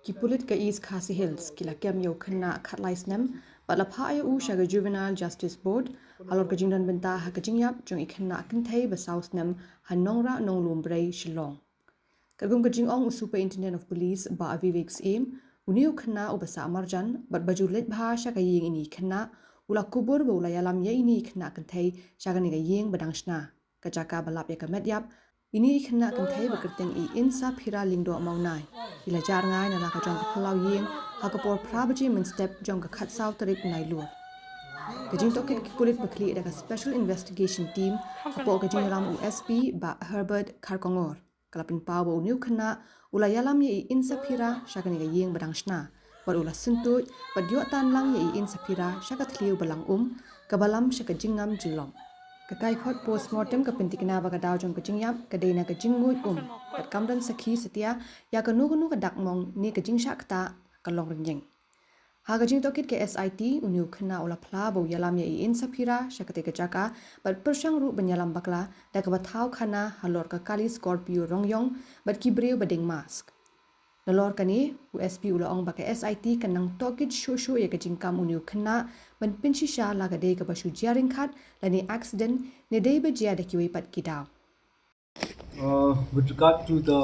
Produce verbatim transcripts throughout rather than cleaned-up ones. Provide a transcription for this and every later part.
Ki pulit ka East Khasi Hills ki la kem ïa u khynnah khatlai snem bad la phah ïa u sha ka Juvenile Justice Board halor ka jingdon bynta ha ka jingïap jong i khynnah kynthei ba saw snem ha Nongrah Nonglum Brei, Shillong. Katkum ka jingong u Superintendent of Police Bah Vivek Syiem, une u khynnah uba sah marjan bad ba ju leit bha sha ka ïing ine i khynnah u la kubur ba u la ïalam ïa ine i khynnah kynthei sha kane ka ïing ba dang shna. Ka jaka ba lap ïa ka met ïap, ine i khynnah kynthei ba kyrteng i Insaphira Lyngdoh Mawnai i la jah rngai na la ka jong ka phyllaw ïing ha ka por phra baje mynstep jong ka khatsaw tarik Nailur. Ka jingtohkit ki pulit ba khlieh da ka Special Investigation Team hapoh ka jingïalam u S P Bah Herbert Kharkongor, ka la pynpaw ba une u khynnah u la ïalam ïa i Insaphira sha kane ka ïing ba dang shna bad u la syntuid bad ïoh tan lang ïa i Insaphira sha ka thliew ba lang um kaba lam sha ka jingngam jyllop. Ka kaiphod postmortem ka pynthikna ba ka daw jong ka jingïap ka dei na ka jingnguid um bad kam don sakhi satia ïa kano kano ka dak mong ne ka jingshah ktah ka long rynïeng. Ha ka jingtohkit ka S I T, une u khynnah u la phla ba u ïalam ïa i Insaphira sha katei ka jaka bad pyrshang ruh ban ïalam bakla da kaba thaw khana halor ka kali Scorpio rong ïong bad ki briew ba deng mask. Nalor kane, u S P u la ong ba ka S I T kan nang tohkit shuh shuh ïa ka jingkam une u khynnah ban pynshisha la ka dei kaba shu jia ryngkhat lane accident ne dei ba jia da kiwei pat ki daw. Uh, with regard to the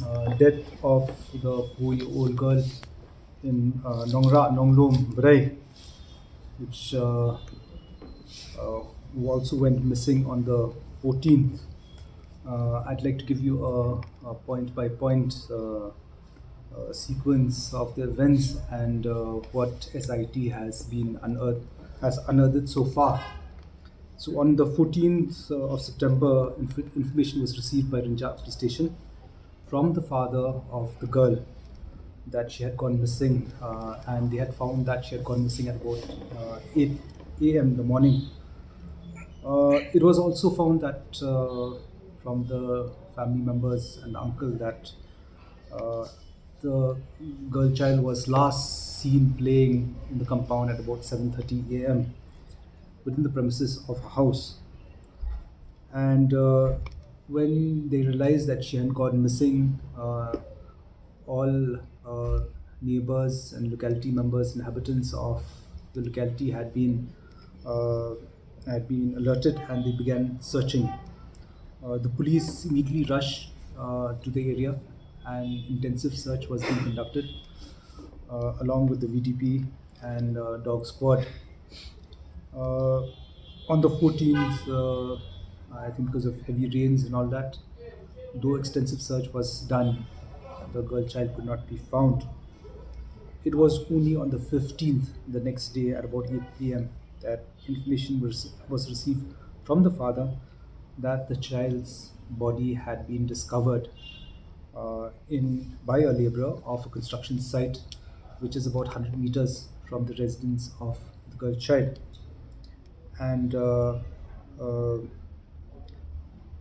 uh, death of the four-year-old girl in uh, Nongrah Nonglum Brei, which uh, uh, who also went missing on the fourteenth, uh, I'd like to give you a, a point-by-point uh, uh, sequence of the events and uh, what S I T has been unearthed has unearthed so far. So on the fourteenth uh, of September, inf- information was received by Rynjah Police Station from the father of the girl that she had gone missing, uh, and they had found that she had gone missing at about uh, eight a m in the morning. Uh, it was also found that uh, from the family members and the uncle that uh, the girl child was last seen playing in the compound at about seven thirty a m within the premises of her house. And uh, when they realized that she had gone missing, uh, all uh, neighbors and locality members, inhabitants of the locality had been uh, had been alerted and they began searching. Uh, the police immediately rushed uh, to the area and intensive search was being conducted uh, along with the V D P and uh, dog squad. Uh, on the fourteenth, uh, I think because of heavy rains and all that, though extensive search was done, the girl child could not be found. It was only on the fifteenth, the next day at about eight p m, that information was, was received from the father that the child's body had been discovered uh, in by a laborer of a construction site, which is about one hundred meters from the residence of the girl child. And uh, uh,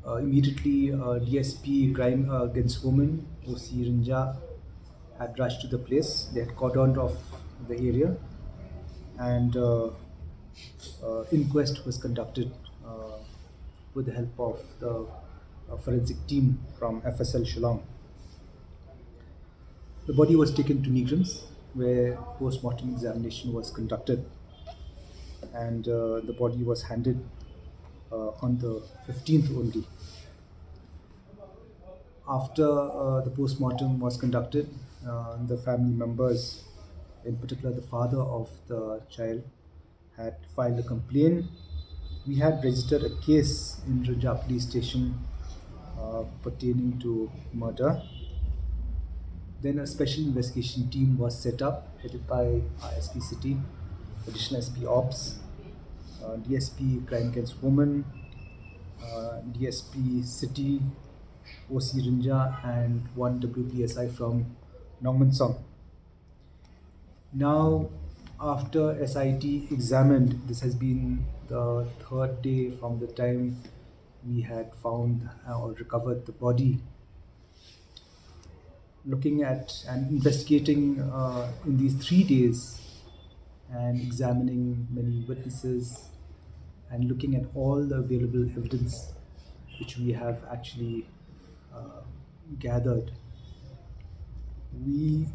uh, immediately, uh, D S P crime uh, against women, O C Rynjah, had rushed to the place. They had cordoned off the area, and uh, uh, inquest was conducted uh, with the help of the uh, forensic team from F S L Shillong. The body was taken to Nigram's, where post-mortem examination was conducted, and uh, the body was handed uh, on the fifteenth only. After uh, the post-mortem was conducted, uh, the family members, in particular the father of the child, had filed a complaint. We had registered a case in Rynjah Police Station uh, pertaining to murder. Then a special investigation team was set up, headed by our S P City, Additional S P Ops, uh, D S P Crime Against Women, uh, D S P City, O C Rynjah, and one W P S I from Nongmensong. Now, after S I T examined, this has been the third day from the time we had found uh, or recovered the body. Looking at and investigating uh, in these three days and examining many witnesses and looking at all the available evidence which we have actually uh, gathered, We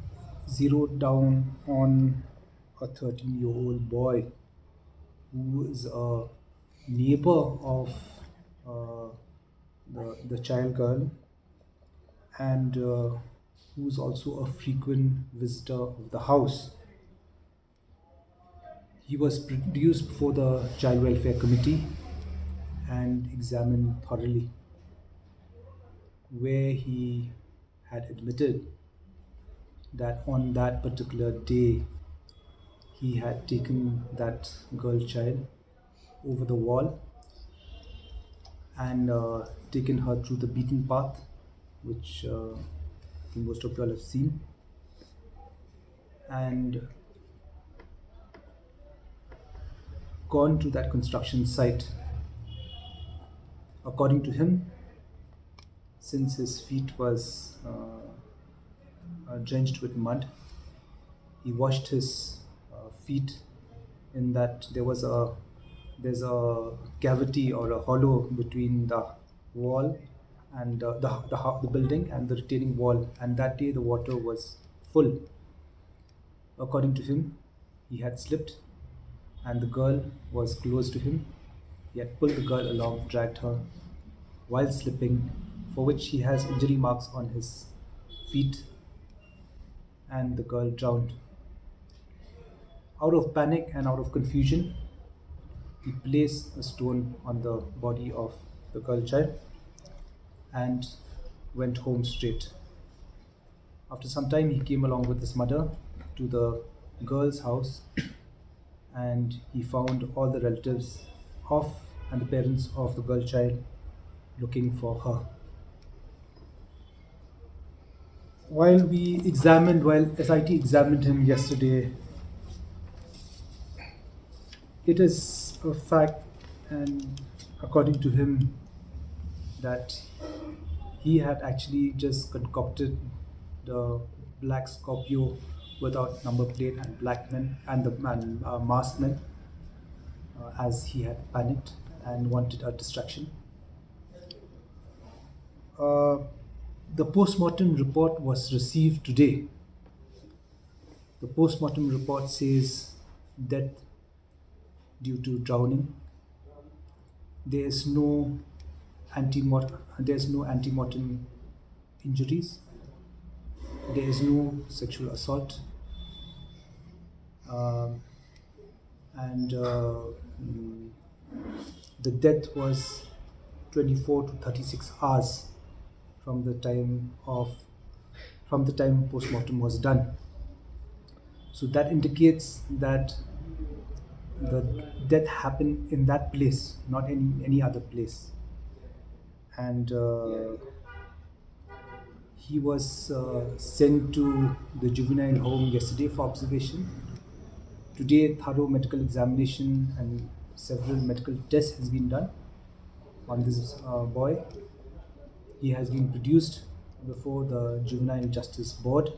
zeroed down on a thirteen year old boy who is a neighbor of uh, the, the child girl and uh, who's also a frequent visitor of the house. He was produced before the Child Welfare Committee and examined thoroughly, where he had admitted that on that particular day he had taken that girl child over the wall and uh, taken her through the beaten path, which uh, I think most of you all have seen, and gone to that construction site. According to him, since his feet was uh, uh, drenched with mud, he washed his uh, feet in that there was a there's a cavity or a hollow between the wall and uh, the, the, the building and the retaining wall, and that day the water was full. According to him, he had slipped and the girl was close to him. He had pulled the girl along, dragged her while slipping, for which he has injury marks on his feet and the girl drowned. Out of panic and out of confusion, he placed a stone on the body of the girl child and went home straight. After some time, he came along with his mother to the girl's house and he found all the relatives of and the parents of the girl child looking for her. While we examined, while S I T examined him yesterday, it is a fact, and according to him, that he had actually just concocted the black Scorpio without number plate and black men and the and uh, masked men, uh, as he had panicked and wanted a distraction. Uh, the post-mortem report was received today. The post-mortem report says death due to drowning. There is no anti-mort- there is no anti-mortem injuries. There is no sexual assault. Um, and uh, mm, the death was twenty-four to thirty-six hours from the time of from the time post-mortem was done. So that indicates that the death happened in that place, not in any other place. And uh, he was uh, sent to the juvenile home yesterday for observation. Today, thorough medical examination and several medical tests has been done on this uh, boy. He has been produced before the Juvenile Justice Board